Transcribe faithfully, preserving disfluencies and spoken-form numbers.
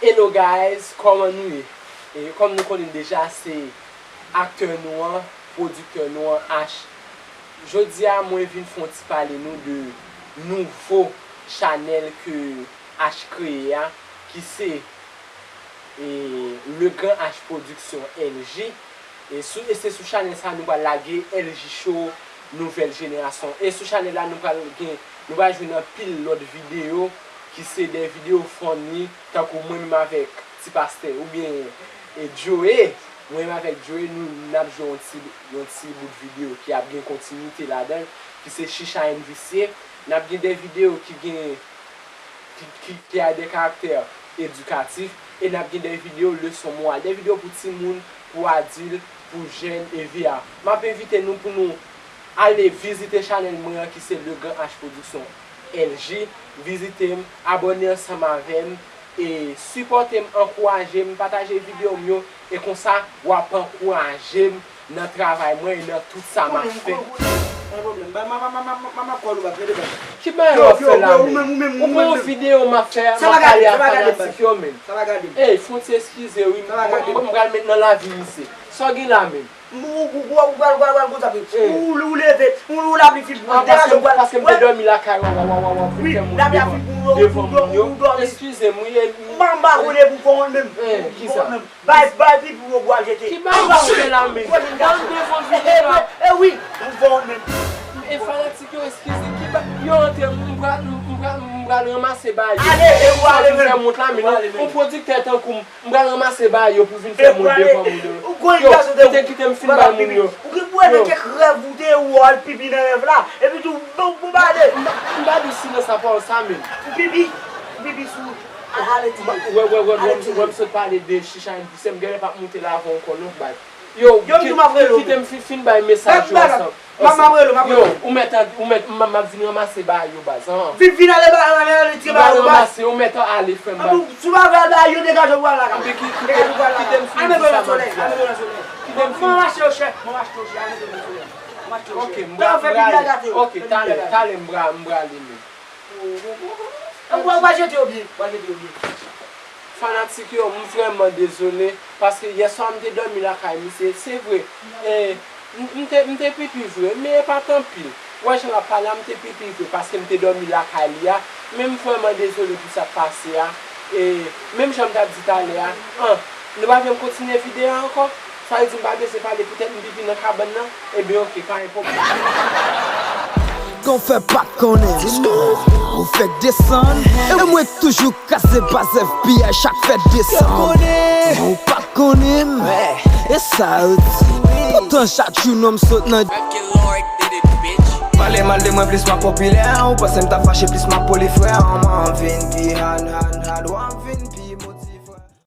Hello guys, kòman nou ye? E kòm nou konnen deja, se aktè nou an, pwodiktè nou an, Ash. Jodi a, mwen vin fè yon ti pale nou de nouvo chanèl ke Ash kreye a, ki se, e, Le Grand Ash Production L G. E sou, e se sou chanèl sa nou pral lage L G Show nouvèl jenerasyon. E sou chanèl la nou pral gen, nou pral jwenn anpil lòt videyo ki se de videyo funny, tankou mwen menm avèk Ti Pastè oubyen, e, Joe. Mwen menm avèk Joe, nou, n ap jwe yon ti, yon ti bout videyo ki ap gen kontinite ladan l, ki se Chicha and Visye. N ap gen de videyo ki gen ki, ki, ki a de karaktè edikatif, e n ap gen de videyo leson moral, de videyo pou timoun, pou adilt, pou jèn, e via. M ap envite nou pou nou ale vizite chanèl mwen an ki se Le Grand Ash Production L G, vizite m, abòne ansanm avè m, e sipòte m, ankouraje m, pataje videyo m yo, e konsa w ap ankouraje m nan travay mwen e nan tout sa m ap fè. Pa gen pwoblèm. Ba, ma, ma, ma, ma, ma, ma, kòl ou bat, mete bal. Ki bagay w ap fè la menm? Ou menm, ou menm, ou menm. Ou pran yon videyo m ap fè, m ap pale a fanatik yo menm. Sa va gade m. Ey, fon ti eskize wi, m, m, m pral met nan lavi misye. Sa w gen la menm? Ou, ou, ou, ou pral, ou pral, ou pral konsa menm. Ou, ou leve, ou, ou lapli fin pou degaje w pral. Paske m te dòmi lakay ou, w, w, w, w, w ap vin fè moun devan, devan moun yo. Eskize m wi. M pa, m pa konnen pou fon menm. Kisa? Bay, bay pipi w yo bwal jete. Ki bagay w ap fè la menm? Ban m devan videyo a. E wi, m fè w menm. E fanatik yo eskize, ki ba, yo antre, m pral, m pral, m pral ranmase bagay yo. Ale, e ou ale menm. Fè mont la menm. Ou pwodiktè tankou m, m pral ranmase bagay yo pou vin fè mont devan moun yo. Yo, kite, kite m fin bay moun yo. Ou gen pou wè nan kèk rèv ou te wè w al pipi nan rèv la. Epi tou, bon, bon bagay. M pa di silans la pawòl sa menm. Ou pipi, ou pipi sou. Wè, wè, wè, wè, m sot pale de Chicha and Visye, m genlè p ap moute la avè w ankò non, baz. Yo, kite m fin, fin bay mesaj yo ansanm. Yo, ou mèt, ou mèt, m ap vin ranmase bagay yo, baz. Vin, vin ale, ale, ale, tire bagay yo, baz. Ranmase, ou mèt ale, frè m, baz. Si w pa vle al bagay yo, degaje w pral lakay. Kite m fin di sa m ap di a. Kite m fin. M ap achte yo chè, m ap achte yo chè, al mete yo nan solèy. M ap achte yo chè. Ok, m pral, m pral. Ok, talè, talè, m pral, m pral ale menm. Ou pral jete yo byen, ou pral jete yo byen. Fanatik yo, m vrèman dezole, paske yèswa m te dòmi lakay misye, se vre, e, m, m te, m te pipi vre, men e pa t anpil. Ou wè jan l ap pale a, m te pipi vre, paske m te dòmi lakay li a, men m vrèman dezole pou sa k pase a, e, menm jan m t ap di talè a, an, nou pa vle m kontinye videyo a ankò? Sa vle di m pa bezwen pale poutèt m pipi nan kabann nan? Ebyen, oke, pa gen pwoblèm. Kan w fè pa t konnen, ou fèk desann. E mwen k toujou kase baz F B I chak fèt desanm. Ou pa t konnen m, e sa yo di. Poutan chak jou non m sot nan. Pale mal de mwen plis m ap popilè. Ou panse m t ap fache plis m ap poli frè. M ap vin pi hard, hard, hard. W ap vin pi